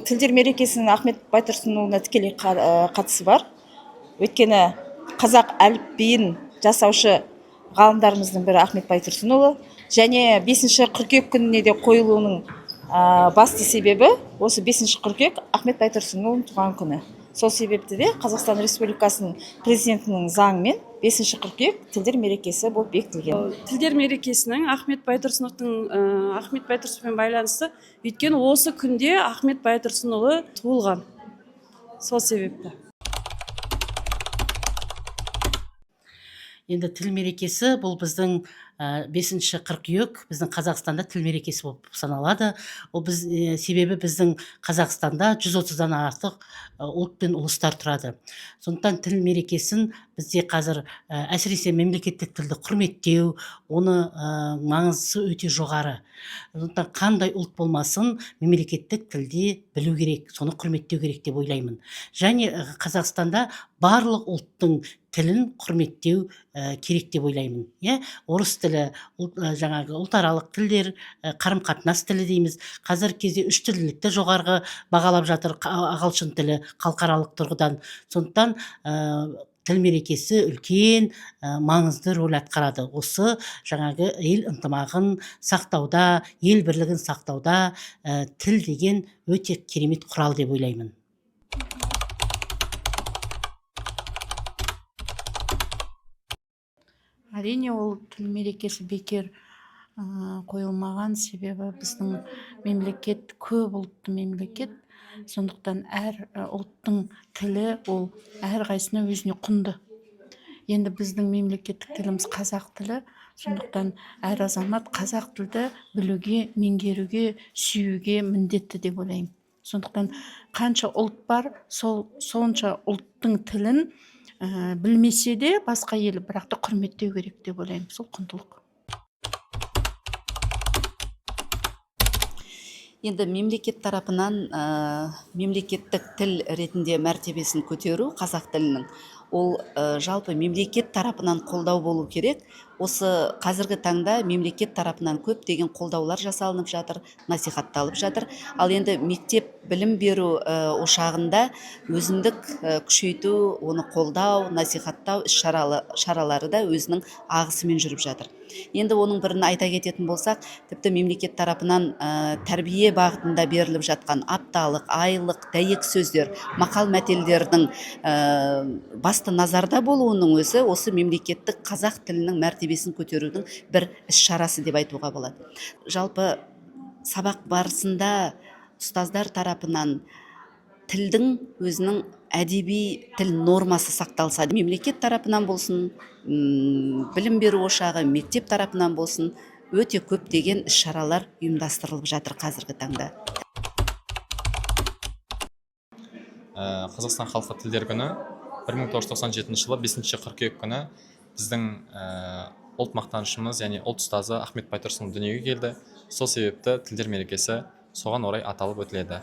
Тілдер мерекесінің Ахмет Байтұрсынұлына тікелей қатысы бар. Өйткені қазақ әліпбиін жасаушы ғалымдарымыздың бірі Ахмет Байтұрсынұлы. Және 5 қыркүйек күніне де қойылуының басты себебі осы 5 қыркүйек Ахмет Байтұрсынұлының туған күні. Сол себепті де Қазақстан Республикасының президентінің заңымен 5 қыркүйек тілдер мерекесі болып бекітілген. Тілдер мерекесінің Ахмет Байтұрсыновтың, Ахмет Байтұрсыновпен байланысты, өйткені осы күнде Ахмет Байтұрсынұлы туылған. Сол себепті. Енді тіл мерекесі бұл біздің 5 қыркүйек біздің Қазақстанда тіл мерекесі болып саналады. Ол біз, себебі біздің Қазақстанда 130-дан артық ұлт пен ұлыстар тұрады. Сондықтан тіл мерекесін бізде қазір, әсіресе мемлекеттік тілді құрметтеу, оны маңыздысы өте жоғары. Сондықтан қандай ұлт болмасын мемлекеттік тілде білу керек, соны құрметтеу керек деп ойлаймын. Және Қазақстанда барлық ұлттың тілін құрметтеу керек деп ойлаймын. Иә, орыс тілі, жаңағы ұлтаралық тілдер, қарым-қатынас тілі дейміз. Қазіргі кезде үш тілділікті жоғарғы бағалап жатыр ағылшын тілі халықаралық тұрғыдан. Сондықтан тіл мерекесі үлкен маңызды рөл атқарады. Осы жаңағы ел ынтымағын сақтауда, ел бірлігін сақтауда тіл деген өте керемет құрал деп ойлаймын. Әрине, ол тіл мерекесі бекер қойылмаған, себебі біздің мемлекет көп ұлтты мемлекет, сондықтан әр ұлттың тілі ол әрқайсысына өзіне құнды. Енді біздің мемлекеттік тіліміз қазақ тілі, сондықтан әр азамат қазақ тілді білуге, меңгеруге, сүюге міндетті деп ойлаймын. Сондықтан қанша ұлт бар, сол сонша ұлттың тілін білмесе де басқа ел, бірақ та құрметтеу керек деп ойлаймын. Сол құндылық. Енді мемлекет тарапынан мемлекеттік тіл ретінде мәртебесін көтеру қазақ тілінің, ол жалпы мемлекет тарапынан қолдау болу керек. Осы қазіргі таңда мемлекет тарапынан көптеген қолдаулар жасалынып жатыр, насихатталып жатыр. Ал енді мектеп білім беру ошағында өзіндік күшейту, оны қолдау, насихаттау іс шаралары да өзінің ағысымен жүріп жатыр. Енді оның бірін айта кететін болсақ, тіпті мемлекет тарапынан тәрбие бағытында беріліп жатқан апталық, айлық дәйек сөздер, мақал мәтелдердің басты назарда болуының өзі осы мемлекеттік қазақ тілінің мәртебесін көтерудің бір іс шарасы деп айтуға болады. Жалпы сабақ барысында ұстаздар тарапынан тілдің өзінің әдеби тіл нормасы сақталса, мемлекет тарапынан болсын, білім беру ошағы, мектеп тарапынан болсын, өте көптеген іс-шаралар ұйымдастырылып жатыр қазіргі таңда. Қазақстан халқы тілдер күні 1997 жылы 5 қыркүйек күні біздің ұлт мақтанышымыз, яғни ұлт ұстазы Ахмет Байтұрсынұлы дүниеге келді. Сол себепті тілдер мерекесі соған орай аталып өтіледі.